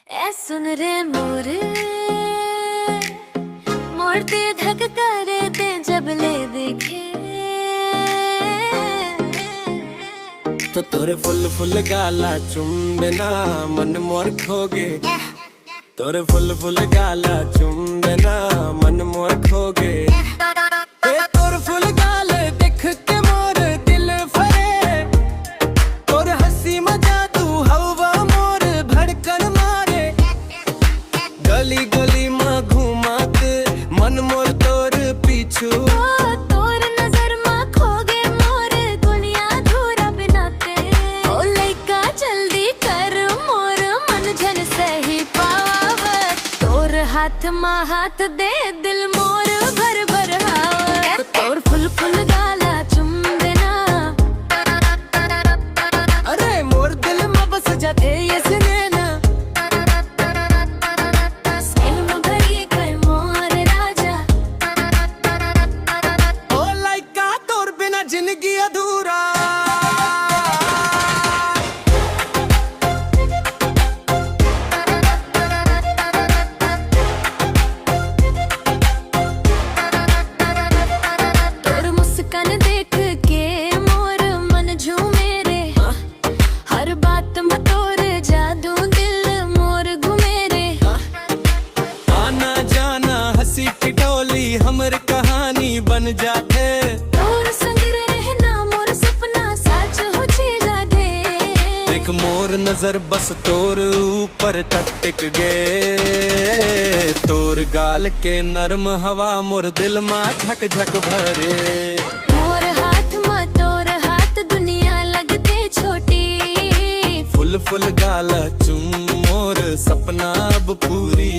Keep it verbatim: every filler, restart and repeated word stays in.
ए सुन रे मोर, मोर दिल धक करे ते जब ले देखे। तो तोरे फुल फुल गाला चुम्बे ना मन मोर खोगे। तोरे फुल फुल गाला चुम्बे ना मन मोर खोगे। ए तोर फुल गाल देख के मोर दिल फरे। तोर हंसी म जादू हवा मोर धड़कन मारे। गली गली म घूमत मन मोर तोर पीछू। ओ तोर नजर म खोगे मोर दुनिया धूरा बिना ते। ओ लइका जल्दी कर मोर मन झन सही पावत। तोर हाथ म हाथ दे दिल मोर भर भर हावत। तोर फुल फुल गाला चुम्बे ना। अरे मोर दिल म बस जाथे ये नैना। स्नेह म भरी गए मोर राजा। ओ लइका तोर बिना जिंदगी अधूरा। तोर मुस्कान देख के मोर मन झूमे रे। हर बात म तोर जादू दिल मोर घूमे रे। आना जाना हंसी ठिठोली हमर कहानी बन जाथे। तोर संग रहना मोर सपना सच हो जाथे। देख मोर नजर बस तोर ऊपर तक टिक गे। तोर गाल के नरम हवा मोर दिल मा झक झक भरे। मोर हाथ म तोर हाथ दुनिया लगथे छोटी। फुल फुल गाला चुम मोर सपना अब पूरी।